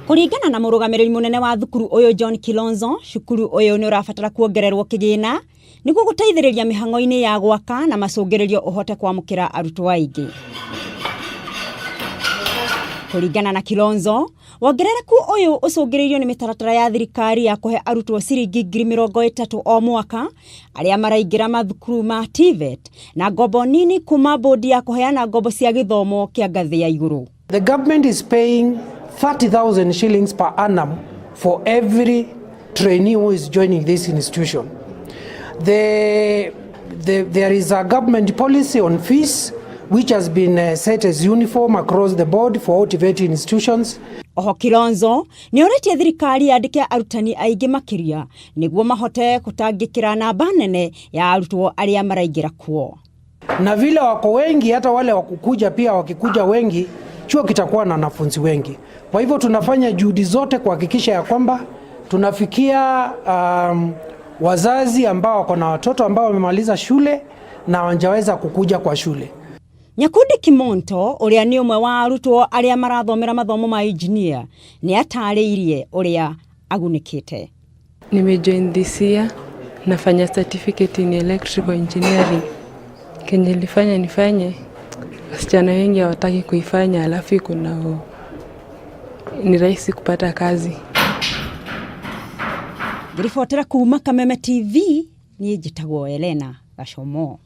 Kũringana na mũrũgamĩrĩri mũnene wa thukuru ũyũ John Kilonzo, cukuru ũyũ nĩ ũrabatara kuongererwo kĩgĩna nĩguo gũteithĩrĩria mĩhang'o-inĩ ya gwaka na macũngĩrĩrio ũhote kwamũkĩra arutwo aingĩ. Kũringana na Kilonzo, wongerereku ũyũ ũcũngĩrĩirio nĩ mĩtaratara ya thirikari ya kũhe arutwo ciringi 30,000 o mwaka arĩa maraingĩra mathukuru ma TVET na ngombo nini kuma bodi ya kũheana ngombo cia gĩthomo kĩa ngathĩ ya igũrũ. The government is paying 30,000 shillings per annum for every trainee who is joining this institution. There is a government policy on fees which has been set as uniform across the board for all TVET institutions. Oho Kilonzo nĩ orĩtie thirikari yandĩke arutani aingĩ makĩria nĩguo mahote gũtangĩkĩra namba nene ya arutwo arĩa maraingĩra kuo. Na vile wako wengi, hata wale wakukuja pia wakikuja wengi, chuo kitakuwa na wanafunzi wengi. Kwa hivyo tunafanya juhudi zote kuhakikisha ya kwamba tunafikia wazazi ambao wako na watoto ambao wamemaliza shule na hawajaweza kukuja kwa shule. Nyakundi Kimonto ũrĩa nĩ ũmwe wa arutwo arĩa marathomera mathomo ma engineer nĩ atarĩirie ũrĩa agunĩkĩte. Nimejoin this year, nafanya certificate in electrical engineering. Kenye ilifanya nifanye, wasichana wengi hawataki kuifanya, alafu iko na ni rahisi kupata kazi. Ngĩribotera kuma Kameme TV, niĩ njĩtagwo Elena Gacomo.